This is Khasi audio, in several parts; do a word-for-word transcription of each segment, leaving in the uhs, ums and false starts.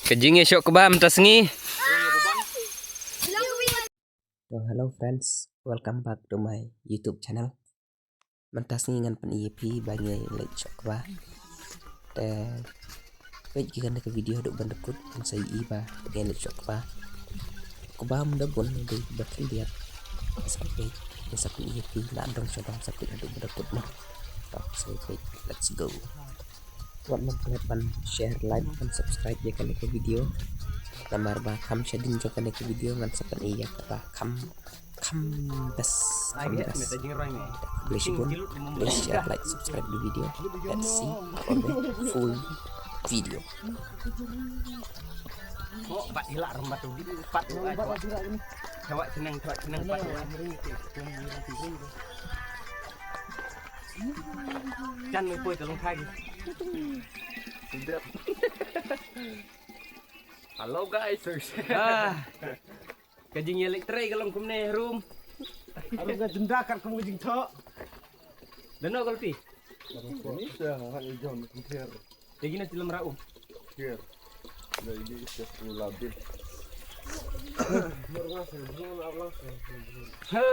Ka jingïashoh kba mynta sngi. So hello friends, welcome back to my YouTube channel. Mynta sngi ngan pyni ïa phi ba ngi leit shoh kba. Te peit ki kane ka video haduh ban da kut, phin sa ïohi ba ngi leit shoh kba. Kba mynta bun dei ba khyndiat. Sa peit, ngi sa pyni ïa phi na dong sha dong, sa peit haduh ban da kut mo. To sa peit, let's go. Wat nym klet ban share, like, ban subscribe ïa kane ka video. Namar ba kham shadien jong kane ka video ngan sa pyni ïa kaba kham, kham best, kham best. Khublei shibun. Please share, like, subscribe the video. Let's see for the full video. Jan mei poi ka long thai. Hello guys. Ah. Ka jingïaleit trei ka long kumne, Rum. Aru ka jynda kat kum ka jingthoh. Dano ka lti? Ni sa ha ni jom kumther. Te kine ti lamra um. Ther. Na ini sa tu labit. He.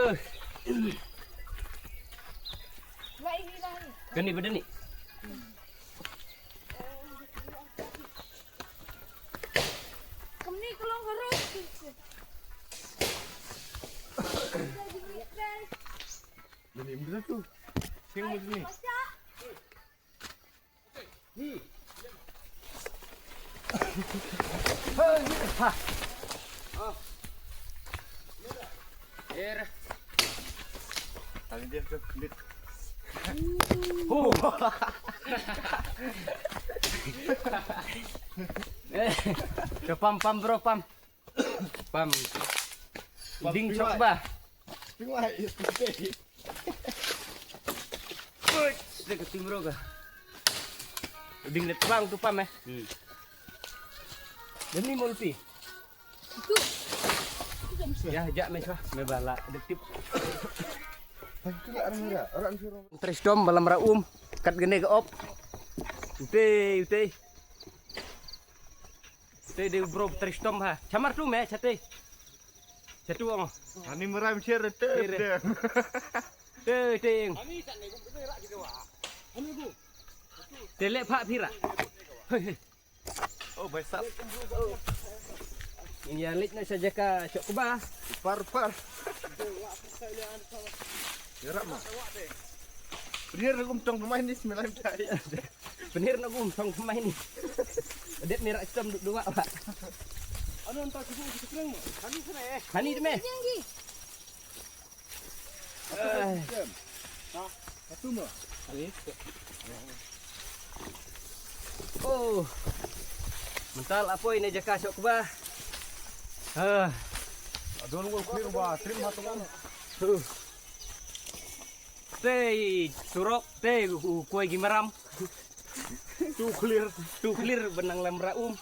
Kani badani. Kumne ka long harus. Ini muda tu. Sing muda ni. Er. Tadi dia tu. Oh. Eh, ke pam, pam, bro, pam. Pam. Ding chok ba. Pingwai. Ding le pang tu pam eh. Hmm. Demi multi. Ya, jak me chwa, me bala dektip. Tristom balam raum, kat gene ga op. Ute, ute. Te de bro tristom ha. Chamar tu me chate. Chatu ang. Ani meram share te. Te te. Te le pha phira. Oh, bai sap. Ini yang lit na saja ka chok ba. Par par. Yarak ma. Pynhir na kum tong thymmai ni smelai mthai. Pynhir na kum tong thymmai ni. Dep ni rak stom dua ba. Anu anta cubu kita kering ma. Hani sene. Hani deme. Ha, satu ma. Oh. Mental apoi ne jaka chok ba. Ha. Adon ngol klir ba trim ha tong. Huh. Te surok te u koi gimaram. Tu clear. Tu clear benang lem raum.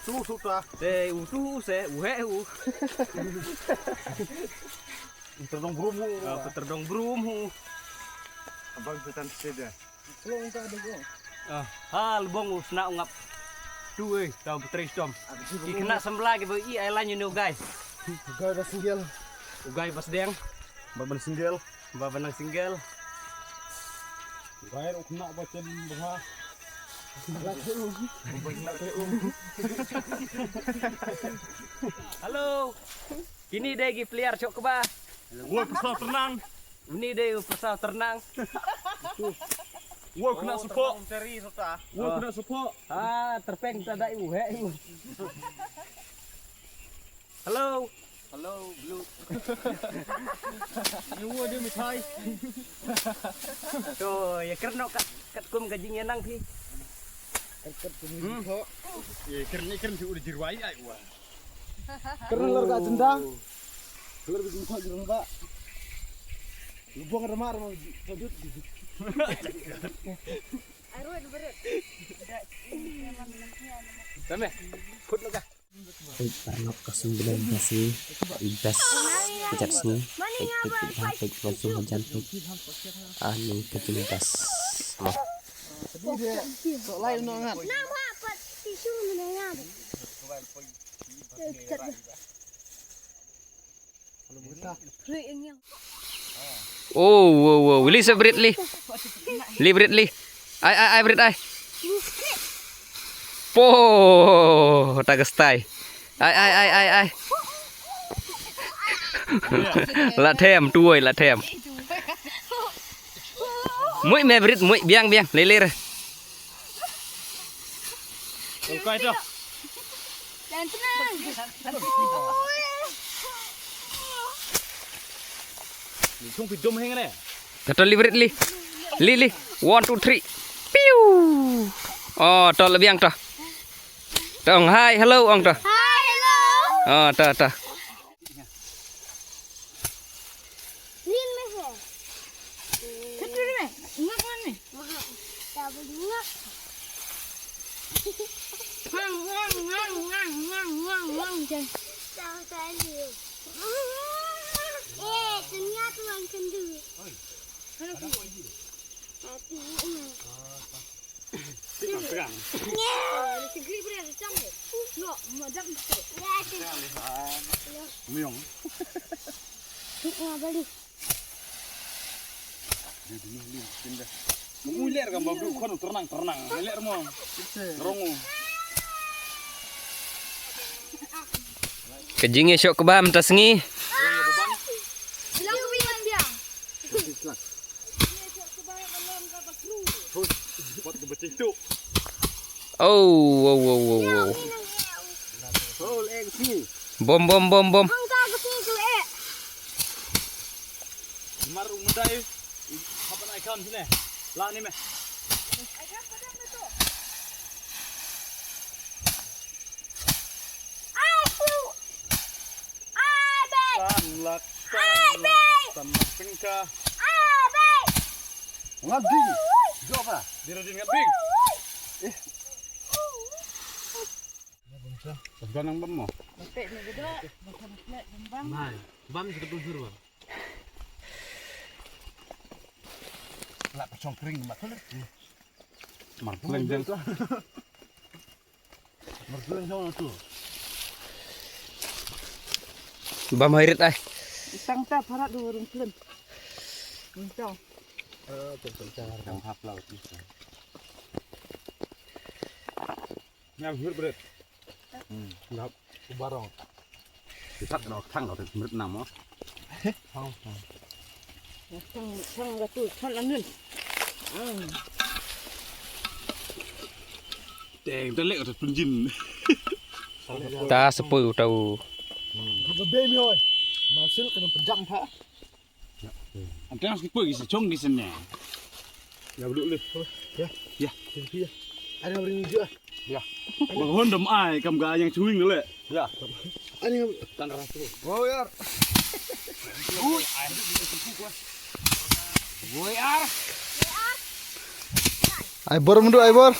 Tu suta. Te u tu se u he u. Terdong brum hu. Ah, terdong brum hu. Abang setan sida. Long ta de go. Ah, ha lebong u sna ungap. Tu eh, tau betrei stom. Ki kena sembla ki bagi ai lan you know guys. Guys basingel. Ugai basdeng. Ba ban single. Ba ban single. Bai ruk nak ba chen bha. Hello. Kini dei ki player chok ba. Woi, pyrsa ternang. Uni dei u pyrsa ternang. Woi, kena support. Woi, kena support. Ah, terpeng ta dai u he. Hello. Hello, blue. Ni wo de mithai. To, ya kren no kat, kat kum ka jingïanang phi. Kat kum ni ko. Ya kren ni kren phi udah jirwai ai wa. Kren lar ka jenda. Lar ka jenda jirwai ba. Lubong rama rama tadut. Arun berut. Tame, put no ka. Peit paralok ka sum bneng ka sngi. I best ka jait sngi. Peit peit peit ha peit ngan sum hajan peit. Ani ka jing best. Mo. Oh, wow, wow. Li sa brit li. Li brit li. Ai, ai, ai, brit ai. Po, ta ka stai. Ai, ai, ai, ai, ai. La them, tuoi, la them. Mui me brit, mui, biang, biang, leler. Kai to. Jangan tenang. Ni chung pidum heng ne. Kata li brit li. Li, li. One, two, three. Piu. Oh, to lebih ang to. Tong, hi, hello, ang to. Hi, hello. Oh, to, to. Nin me he. Khatur me. Ngak ngan me. Ngak. Ta beli ngak. Ngang, ngang, ngang, ngang, ngang, ngang, ngang, ngang. Ta ta ni. Eh, ternyata orang kendu. Mana tu? Tapi ini. Tegang, tegang. Ni segeri boleh macam ni. Yo, madam tu. Ya, tu. Myung. Ni balik. Dia dulu ni, pindah. Kamu ler kan baru kon ternang, ternang. Ler mo. Rong. Ka jingïashok kaba mynta sngi. Bilang ke bilang dia. Oh, wow, wow, wow, wow. Bom, bom, bom, bom. Mar u mendai. Hap na ikan sini. Lah ni meh. Ai, pu. Ai, bai. Tan lak, tan lak, tan lak pengka. Ai, bai. Ngat ding. Jop ah. Dira din ngat ding. Eh. Bang nang bam mo. Bapet ni gedok, bapet ni bam. Mai, bam sik tu sur bang. Lak pechong kering mat tu. Mar pleng jeng tu. Bam hairit ai. Tang ta parat du rung plem. Tang. Eh, tang tang tang hap lau tu. Nyam hur bret. Hmm. Ngap barong. Kita kena thang kau tu merit nama. Thang, thang. Thang, thang kau tu, thang anun. Hmm. Teng telek kau tu tunjin. Ta sepoi tau. Kau bebe mi hoi. Maksud kena pejam tak? Antang skipper ki sachong ki sene. Ya bedu le. Ya. Ya. Sini ya. Ada beri hijau. Ya. Bang hon dam ai kam ga yang chewing le. Ya. Ani tan ras tu. Wow yar. Ui. Wow yar. Ai bor mundu ai bor.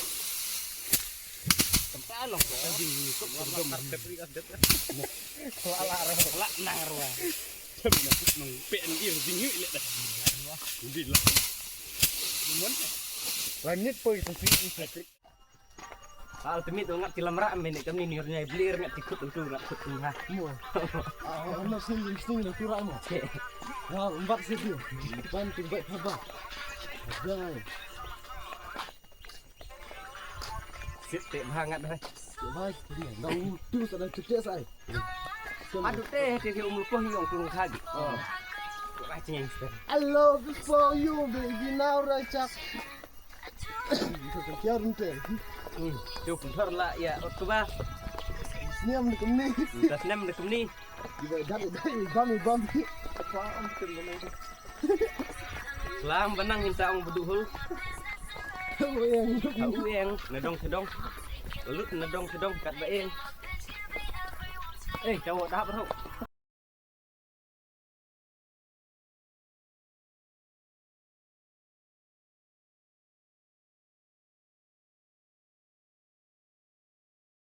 Al temit ngat ti lamra mene kam ni nir nyai blir ngat ti kut tu ngat kut tu ha. Mo. Ah, ono sing sing na tu ra mo. Wah, empat situ. Ban tu baik apa? Jai. Sit te bha ngat hai. Bha, nda u tu sa da chute sa ai. Adu te te te um ko hi ong tu khagi. Oh. Ai ching. I love it for you, baby, now right up. Kiar nte. Hmm. Tu pun thor la ya ot tu ba. Snem de kemni. Tas nem de kemni. Iba dak dak bam bam. Apa am tu. Slam banang hinta ong bedu hul. Uyang. Uyang, nadong tedong. Lut nadong tedong kat baeng. Eh, cawok dap ro.